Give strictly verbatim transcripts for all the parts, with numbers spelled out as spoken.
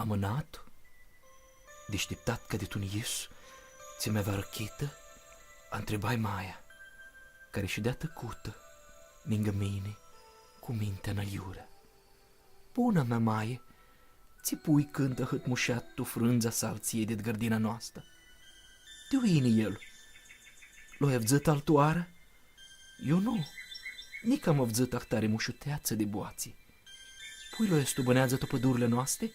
Mãnatu, dishtiptat ca di tu un yis, tsi mi avea arãchitã, antribai maia, cari shidea tãcutã, ningã mini, cu mintea nã iurã. Buna mea maie, tsi pui cãntã ahãt mushat tu frãndza saltsiljei dit gãrdina noastã? Di iu yini el? Lu ai avdzãtã altã oarã? Io nu, nica am avdzãtã ahtari mushuteatsã di boatsi. Puljlu aestu bãneadzã tu pãdurli a noasti?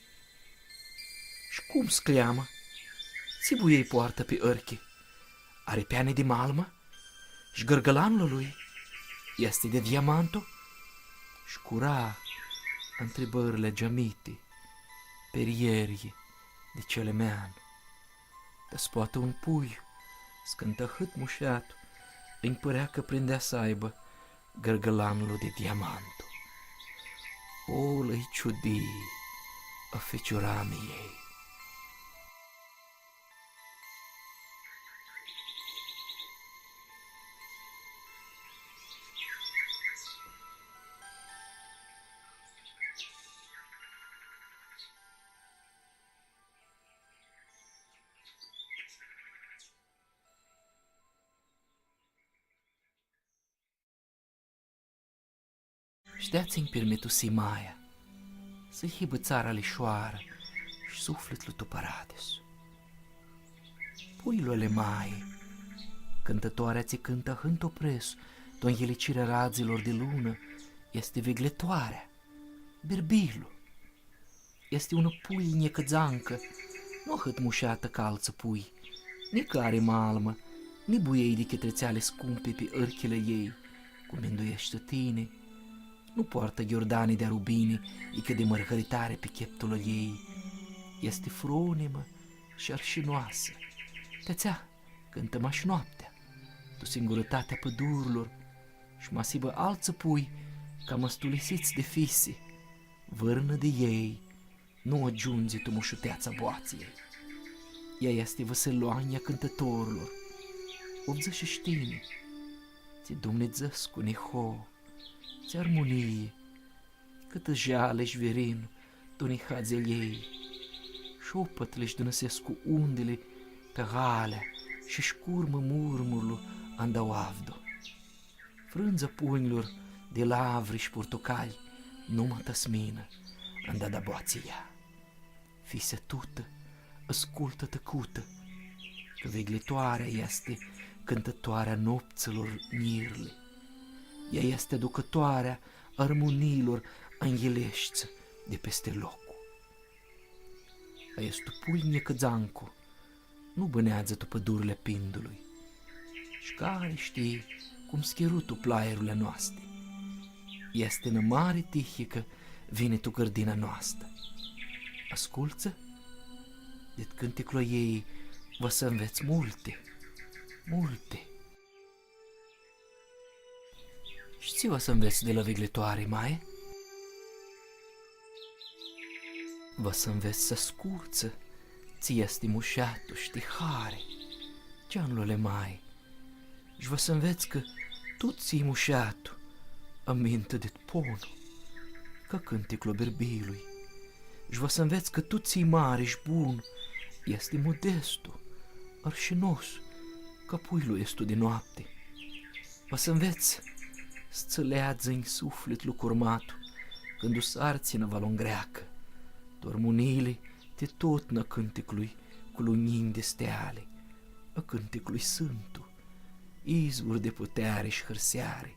Shi cum s-cljamã? Tsi buiei poartã pi ãrchi? Ari peani di malmã? Shi gãrgãlanlu a lui easti di diamantu? Shi cura antribãrli agiamiti, perieryi di cilimean. Ta s-poatã un pulj, s-cãntã ahãt mushat, ãnj pãrea cã prindea s-aibã gãrgãlanlu di diamantu. O, lã-i ciudii a ficiuramiljei! Shtea tsi-nj pirmitusi maia, s-hibã tsara lishoarã shi suflitlu tu paradis. Puljlu ali mai, cãntãtoarea tsi cãntã ahãntu pres tu anghilicirea radzilor di lunã, easti viglitoarea, birbilu. Easti unã pulj njicã dzãncã, nu ahãt mushatã ca altsã pulj, nica ari malmã, ni buiei di chitritseali scumpi pi ãrchili a ljei, cum mindueshti tini. Nu poartã ghiurdani di rubini, icã di mãrgãritari pi cheptul a ljei. Easti fronimã shi arshinoasã. Ti atsea cãntã mash noaptea, tu singurãtatea pãdurlor, shi ma s-hibã altsã pulj ca mãstulisits di fisi, vãrnã di elj nu agiundzi tu mushuteatsa boatsiljei. Ea easti vãsiloanja cãntãtorlor. U avdzãsh shi tini, tsi dumnidzãscu niho, tsi armunii, cãtã jali shi virin tu nihadzlji a ljei, shopatli sh-dãnãsescu undili pi galea shi shcurmã murmurlu anda u avdu. Frãndza punjlor di lavri sh-purtucalj, numa ta s-minã anda da boatsi ea. Fisea tutã, ascultã tãcutã, cã viglitoarea easti cãntãtoarea noptsãlor njirli. Ea easti aducãtoarea armuniilor anghileshti di pisti locu. Aestu pulj njicã dzãncu nu bãneadzã tu pãdurli a Pindului. Shi cari shtii cum s-chiru tu plairli a noasti. Easti nã mari tihi cã vini tu gãrdina noastã. Ascultsã, dit cãnticlu a ljei va s-anvets multi, multi. Shi tsi va s-anvets di la viglitoari, maie? Va s-anvets s-ascultsã tsi easti mushatu shi ti hari, geanlu ali mai, shi va s-anvets cã tut tsi-i mushatu amintã dit ponu, ca cãnticlu a birbilui, shi va s-anvets cã tut tsi-i mari shi bun easti modestu, arshinos, ca puljlu aestu di noapti. Va s-anvets s-tsã leadzã-nj suflitlu curmatu, cãndu sartsina va lu ngreacã, tu armuniili ti totna a cãnticlui cu lunjinj di steali, a cãnticlui sãntu, izvur di puteari shi hãrseari,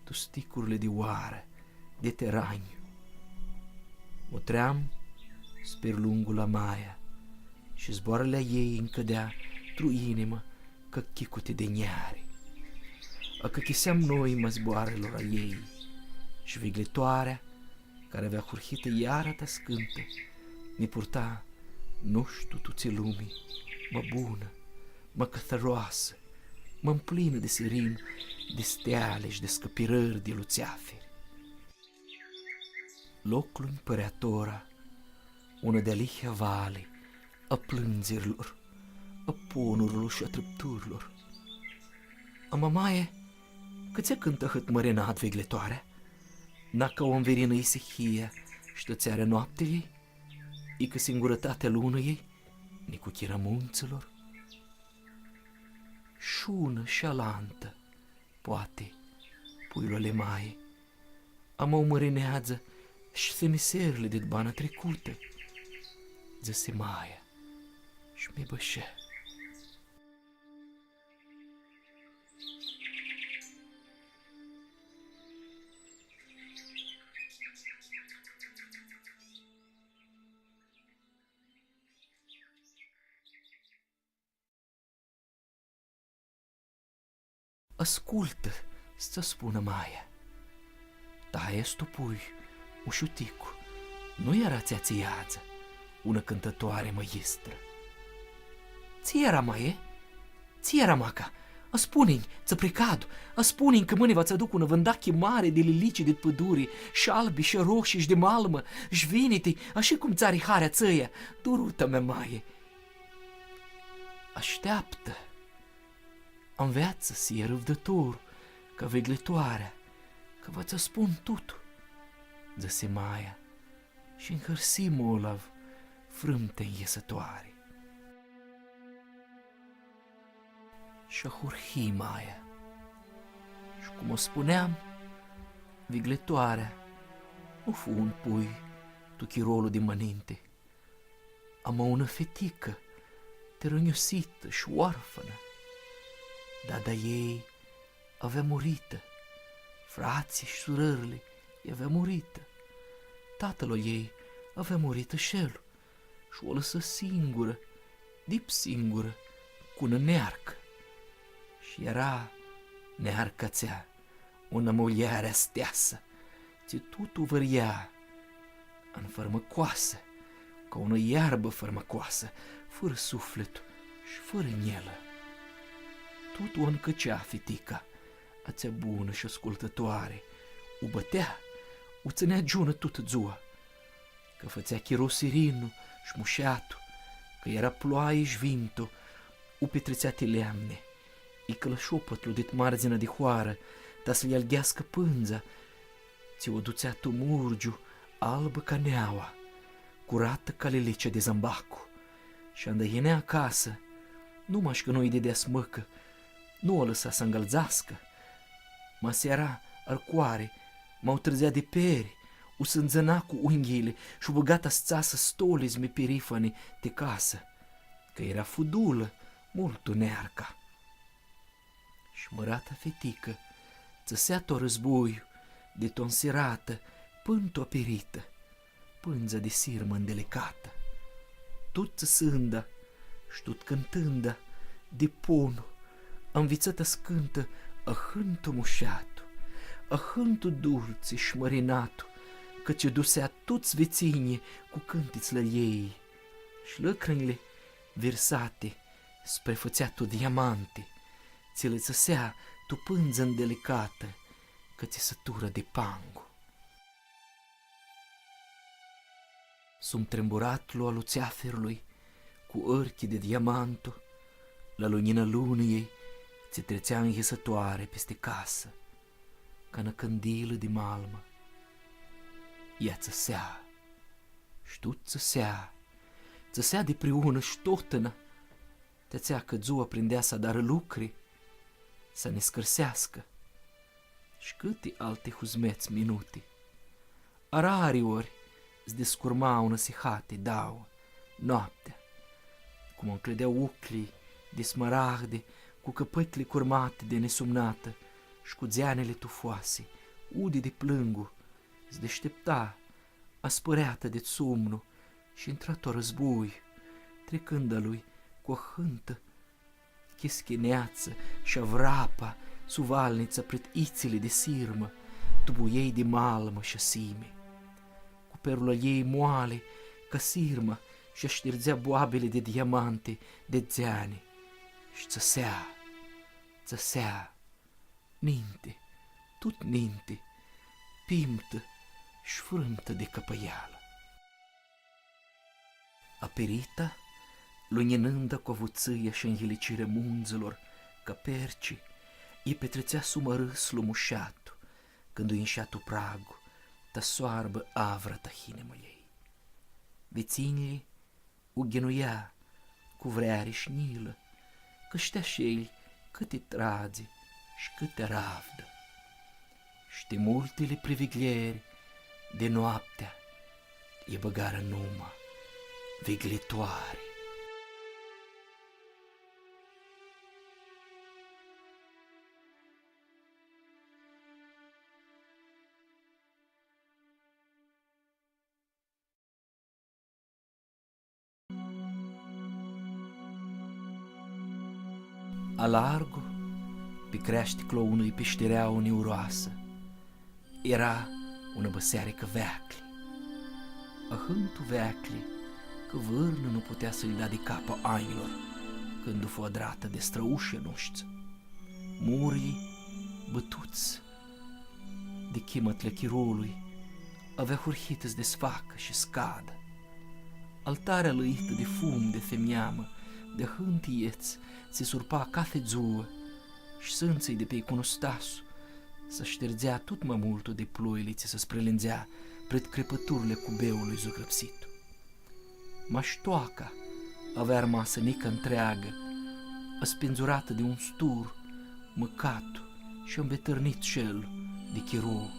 tu sticurli di oarã, di teranju. Mutream s-pirlungu la maia, shi zboarãli a ljei ãnj cãdea tru inimã ca chicuti di njeari. Acãchiseam noima zboarãlor a ljei, shi viglitoarea, cari avea ahurhitã iara ta s-cãntã, mi purta, nu shtiu tu tsi lumi, ma bunã, ma cãthãroasã, ma mplinã di sirin, di steali shi di scãpirãri di lutseafiri. Loclu nj-pãrea tora unã dealihea vali a plãndzirlor, a ponurlor shi a trãpturlor. Ama maie, cãtse cãntã ahãt mãrinat viglitoarea? Na ca u nvirinã isihia shi tãtsearea noaptiljei? Icã singurãtatea lunãljei, nicuchira muntsãlor, sh-unã sh-alantã, poati, puilu ale maie, ama u mãrineadzã sh-thimiserli dit bana tricutã, dzãsi maia, sh-mi bãshã. Ascultã, s-tsã spunã maia. Taia aestu pui, mushuticu, nu eara atsea tsi iadzã, unã cãntãtoari mãyistrã. Tsi eara, maie? Tsi eara, maca? Aspuni-nj, tsã pricadu, aspuni-nj cã mãni va tsã aduc unã vãndachi mari di lilici dit pãduri, sh-albi, sh-aroshi, sh-di malmã, sh-viniti, ashi cum tsã ari harea tsãia, duruta mea maie. Ashteaptã, anveatsã s-hii arãvdãtor ca viglitoarea, cã va tsã spun tutu, dzãsi maia, shi nhãrsi molav frãmtea njesãtoari. Shi ahurhi maia. Shi cum u spuneam, viglitoarea nu fu un pui tu chirolu di ma ninti, ama unã fiticã, tirãnjusitã shi oarfãnã. Dada ei avea muritã, fratslji shi surãrli lj-avea muritã, tatãl a ljei avea muritã shi el, shi u alãsã singurã, dip singurã, cu unã nearcã. Shi eara nearca atsea unã muljari asteasã, tsi tutu vãryea, an fãrmãcoasã, ca unã iarbã fãrmãcoasã, fãrã suflit shi fãrã njilã. Tutu u ncãcea fitica, atsea bunã shi ascultãtoari, u bãtea, u tsãnea giunã tutã dzua. Cã fãtsea chiro sirinu sh-mushatu, cã eara ploai sh-vintu, u pitritsea ti leamni, icã la shopatlu dit mardzina di hoarã, ta s-lji algheascã pãndza, tsi u adutsea tu murgiu, albã ca neaua, curatã ca lilicea di zambacu. Shi anda yinea acasã, nu mash cã nu-i didea s-mãcã, nu u alãsa s-angãldzascã, ma s-eara arcoari, ma u trãdzea di peri, u sãndzãna cu unghiili shi u bãga ta s-tsasã stolizmi pirifani ti casã, cã eara fudulã multu nearca. Shi mãrata fiticã tsãsea tu arãzboiu di tu nsiratã pãn tu apiritã, pãndza di sirmã ndelicatã. Tut tsãsãnda shi tut cãntãnda di ponu, anvitsã ta s-cãntã ahãntu mushatu, ahãntu dultsi shi mãrinatu, cã tsi dusea tuts vitsinjlji cu cãntitsli a ljei, shi lãcrinjli virsati s-prifãtsea tu diamanti, tsi li tsãsea tu pãndza ndelicatã, cã tsi sãtura di pangu. Sum trimburatlu a lutseafirlui, cu ãrchi di diamantu, la lunjina lunãljei, tsi tritsea nyisãtoari pisti casã, ca nã cãndilã di malmã. Ea tsãsea, sh-tut tsãsea, tsãsea dipriunã sh-totãna, ti atsea cã dzua prindea s-adarã lucri, s-niscãrseascã, sh-cãti alti huzmets minuti. Arari ori s-discurma unã sihati, dauã, noaptea, cum u ncljidea ocljilj di smaragdi, cu cãpãchili curmati di nisumnatã, sh-cu dzeanili tufoasi, udi di plãngu, s-dishtipta, aspãreatã di sumnu, sh-intra tu arãzboi, tricãnda lui cu ahãntã chischineatsã sh-avrapa suvalnitsa prit itsili di sirmã, tu buiei di malmã sh-asimi. Cu perlu a ljei moali ca sirma sh-ashtirdzea boabili di diamanti di dzeani, sh-tsãsea, tsãsea, ninti, tut ninti, pimtã sh-frãmtã di cãpãialã. Apirita, lunjinãnda cu avutsãia sh-anjilicirea mundzãlor ca perci, lji pitritsea sum arãslu mushatu, cãndu inshea tu pragu, ta s-u arbã avra ta hinima a ljei. Vitsinjlji u ghinuia cu vreari sh-njilã, cã shtea sh-elj cãti tradzi sh-cãti aravdã. Sh-ti multili privigljeri di noaptea lji bãgarã numa Viglitoari. Alargu, pi creashticlu a unui pishtireau niuroasã, eara unã bãsearicã veaclji. Ahãntu veaclji, cã vãrnã nu putea s-lji da di cap a anjlor, cãndu fu adratã di strãushlji a noshtsã. Murlji, bãtuts di chimãtli a chirolui, avea hurhitã s-disfacã shi s-cadã. Altarea lãitã di fum di thimnjamã, di ahãnti ets, si surpa cathi dzuã, sh-sãntsã-lj di pi iconostasu s-ashtirdzea tut ma multu di ploili tsi s-sprilindzea prit cripãturli a cubeului zugrãpsitu. Mash toaca avea armasã nica ntreagã, spindzuratã di un stur, mãcatu shi mbitãrnit sh-el di chiro,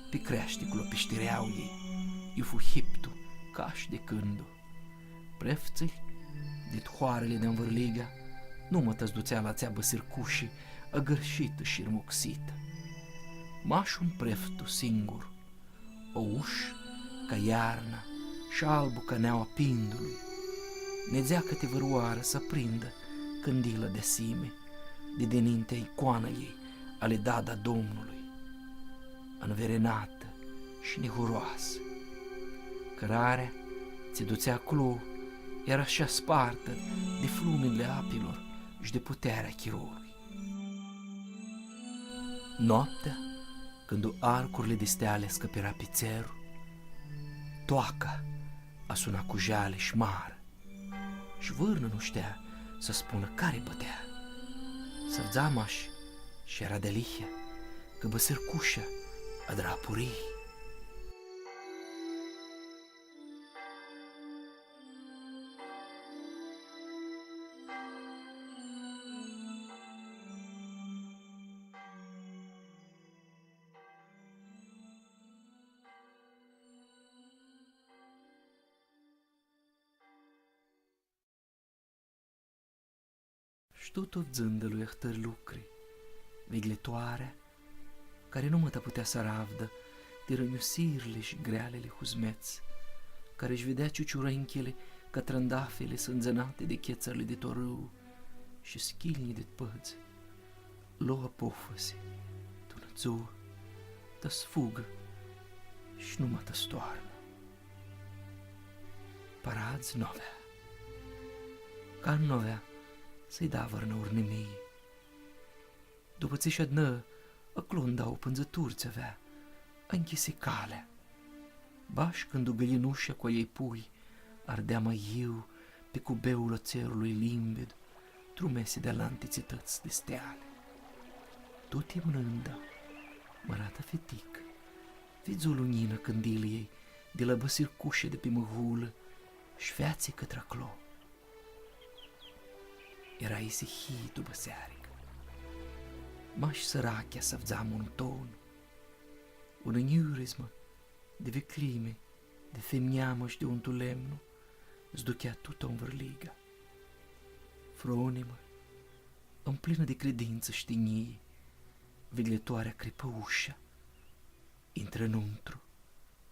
pi creashticlu a pishtireauljei, iu fu hiptu cash di cãndu. Preftsãlj, dit hoarãli di anvãrliga, numata s-dutsea la atsea bãsircushi, agãrshitã shi irmuxitã. Mash un preftu singur, aush ca iarna sh-albu ca neaua a pindului, nidzea cãti vãrãoarã s-aprindã cãndila di asimi, di dinintea icoanãljei ali Dada Domnului, anvirinatã shi nihuroasã. Cãrarea tsi dutsea aclo eara shi aspartã di flumili a apilor shi di putearea a chirolui. Noaptea, cãndu arcurli di steali scãpira pi tseru, toaca asuna cu jali sh-marã, sh-vãrnã nu shtea s-spunã cari bãtea. S-avdza mash, sh-eara dealihea, cã bãsircusha adra apurii. Sh-tutu avdzãndã-lu ahtãri lucri, Viglitoarea, cari numata putea s-aravdã di rãnjusirli shi grealili huzmets, cari sh-, videa ciuciurenchili ca trandafili sãndzãnati di chetsarli di tu arãu shi schilnji di pãdz, lo apofasi, tu unã dzuã, ta s-fugã shi numata s-toarnã. Paradz nu avea. Can nu avea s-lji da vãrnã urnimii. Dupã tsi sh-adunã, aclo ndauã pãndzãturi tsi avea, anchisi calea. Bash cãndu gãljinushea cu a ljei pui ardea ma yiu pi cubeul a tserului limbid, tru mesi di alanti tsitãts di steali. Tuti mnãnda, mãrata fiticã, vidzu lunjina cãndililjei di la bãsircusha di pi mãhulã sh-featsi cãtrã aclo. Eara isihii tu bãsearicã. Mash sãrachea s-avdza monoton. Unã njurizmã di viclimi, di thimnjamã sh-di untu lemnu, s-duchea tutã anvãrliga. Fronimã, mplinã di cridintsã sh-tinjii, Viglitoarea cripã usha, intrã nuntru,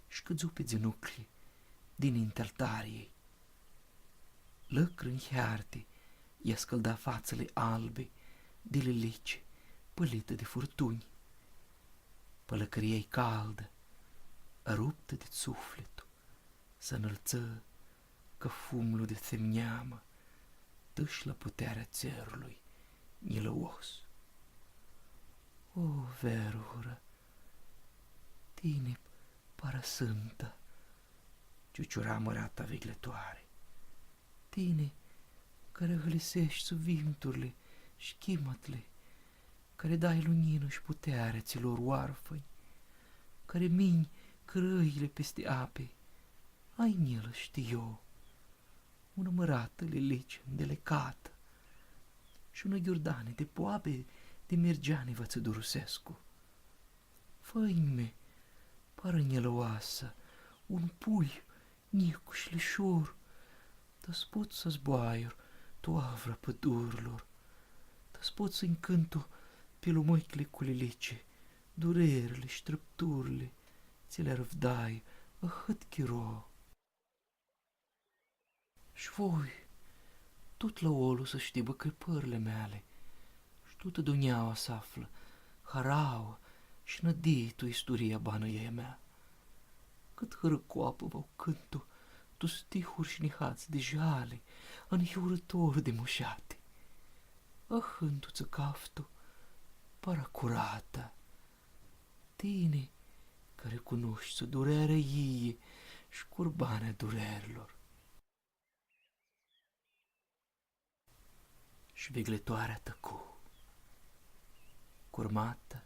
sh-cãdzu pi dzinuclji dininti altariljei. Lãcrãnj hearti lj-ascãlda fatsãli albi di lilici pãlitã di furtunj. Pãlãcãria-lj caldã, aruptã di suflitu, s-anãltsã ca fumlu di thimnjamã, tãsh la putearea tserului njilãos. O, Vergurã, tini, parasãnta, ciuciura mãrata Viglitoari, tini, cari ahãliseshti suvinturli sh-chimãtli, cari dai lunjinã sh-puteari atsilor oarfãnj, cari minj cãrãili pisti api, Ai njilã, shtiu eu, unã mãratã lilici ndelicatã, shi unã ghiurdani di boabi di mirgeani va tsã durusescu. Fã-nj mi, parã njilãoasã, un pulj njicu shi lishor, ta s-pot s-zboaiur tu avra pãdurlor, ta s-pot s-nj-cãntu pi lumãchili cu lilici durerli shi trãpturli tsi li arãvdai ahãt chiro. Sh-voi, tut laolu s-shtibã cripãrli a meali, sh-tutã dunjaua s-aflã harauã shi nãdii tu isturia banãljei a mea. Cãt hãrãcoapã va u cãntu tu stihuri shi nihats di jali, ãnhiurãtor di mushati. Ahãntu tsã caftu, para curata, tini cari cunoshti durearea a ljei shi curbanea a durerilor. Shi viglitoarea tãcu, curmatã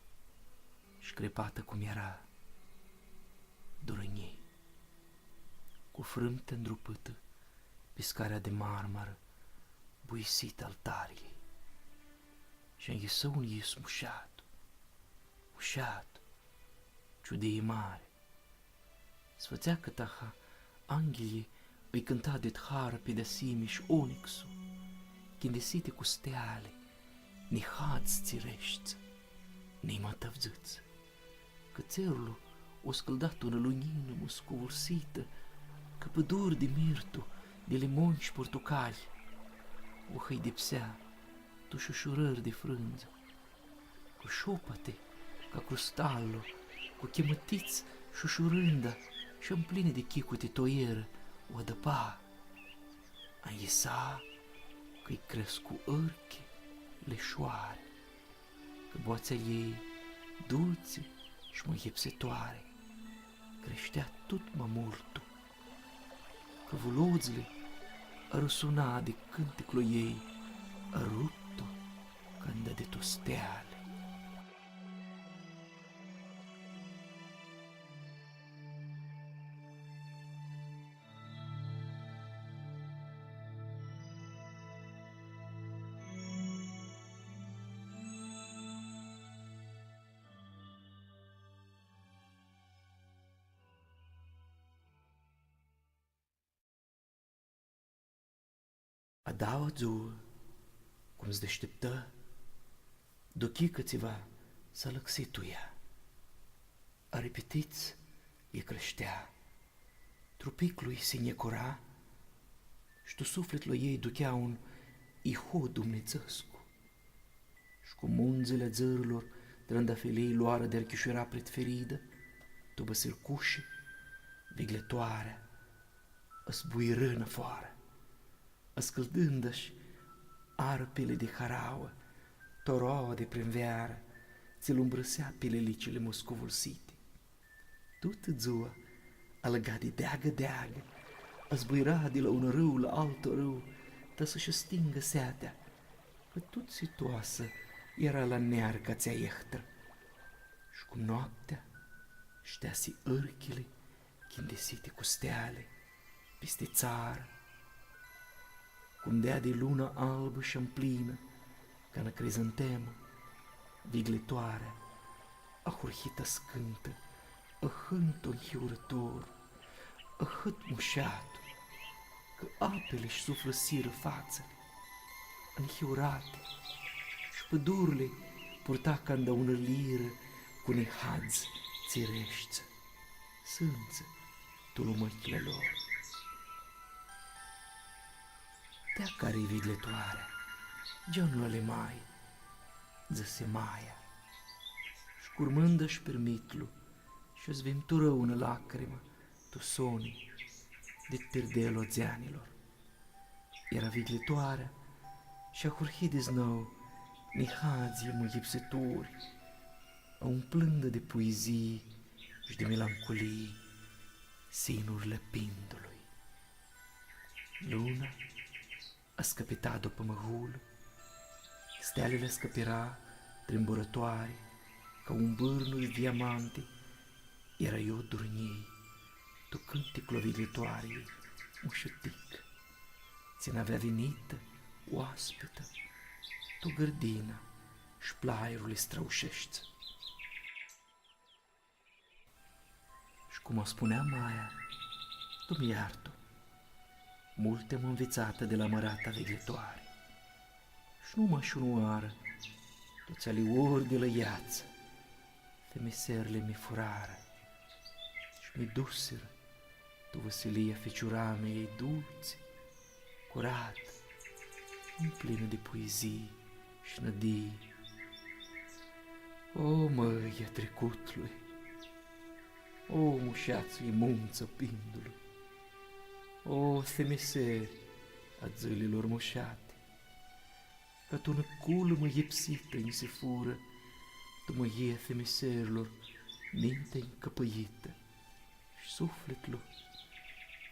shi cripatã cum eara, durãnji, cu frãmtea ndrupãtã pi scara di marmarã buisitã a altariljei. Shi anyisã un yis mushatu, mushatu, ciudii mari. S-fãtsea cã taha anghilji ãlj cãnta dit harã pi deasimi shi onixu, chindisiti cu steali, nihadz tsi reshti, nima tavdzãts. Cã tserlu u scãlda tu unã lunjinã muscuvulsitã, cã pãduri di mirtu, di limonj shi purtucalj u hãidipsea tu shushurãri di frãndzã. Cu shopati ca crustallu, cu chimãtits shushurãnda shi ãmplini di chicuti toierã u adãpa. Anyisa cã-lj crescu ãrchi lishoari, cã boatsea a ljei, dultsi shi ma yipsitoari, crishtea tut ma multu, cã vulodzli arãsuna di cãnticlu a ljei, aruptu canda di tu steali. A daua dzuã, cum s-dishtiptã, duchi cã tsiva s-alãxi tu ea. Aripitits lji crishtea, trupiclu lji si njicura, sh-tu suflitlu a ljei duchea un iho dumnidzãscu. Sh-cu mundzili a dzãrlor trandafilii loarã di archishura prit firidã, tu bãsircushi, viglitoarea s-buirã nafoarã, ascãldãnda-sh arpili di harauã, toroaua di primvearã, tsi lumbrãsea pi lilicili muscuvulsiti. Tutã dzua alãga di deagã deagã, zbuira di la un rãu la altu rãu, ta s-shi stingã seatea, cã tut sitoasã eara la nearca atsea ehtrã. Sh-cum noaptea shteasi ãrchili chindisiti cu steali pisti tsarã, cum deadi luna albã shi amplinã, ca nã crizantemã, viglitoarea ahurhi ta s-cãntã, ahãntu nhiurãtor, ahãt mushatu, cã apili sh-suflãsirã fatsãli, nhiurati, sh-pãdurli purta canda unã lirã cu nihadz tsi reshti, sãndzã tu lumãchili a lor. Tea cari-i viglitoarea, gianlu ali mai, dzãsi maia, sh-curmãndã-sh pirmitlu, sh-svinturã unã lacrimã tu soni di pirdelu a dzeanilor. Eara viglitoarea shi ahurhi di-s nãu nihadzlji mãyipsituri, umplãndã di puizii shi di milanculii sinurli a pindului. Luna ascãpita dupã mãhulã, stealili ascãpira trimburãtoari ca un bãrnu di diamanti, eara iu durnjii, Tu cãnticlu a viglitoariljei, mushutic, tsi nã avea vinitã oaspitã tu gãrdina sh-plairuli strãusheshti. Sh-cum u spunea maia, tu mi iartu, multi am nvitsatã di la mãrata viglitoari. Sh-nu mash unãoarã, tu tsi ali ori di la iatsa, thimiserli mi furarã sh-mi dusirã tu vãsilia ficiuramei dultsi, curatã, umplinã di puizii sh-nãdii. O, mãlj a tricutlui! O, mushatslji muntsã a Pindului! O, thimiseri a dzãlilor mushati! Ca tu unã culmã yipsitã nji si furã, tu mãyia thimiserilor, mintea ncãpãitã, sh-suflitlu,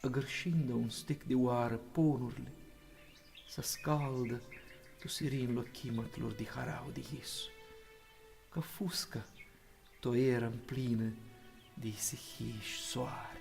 agãrshindã un stic di oarã ponurli, s-ascaldã tu sirinlu a chimatlor di harau di yisu, ca fusca tu aera mplinã di isihii sh-soari.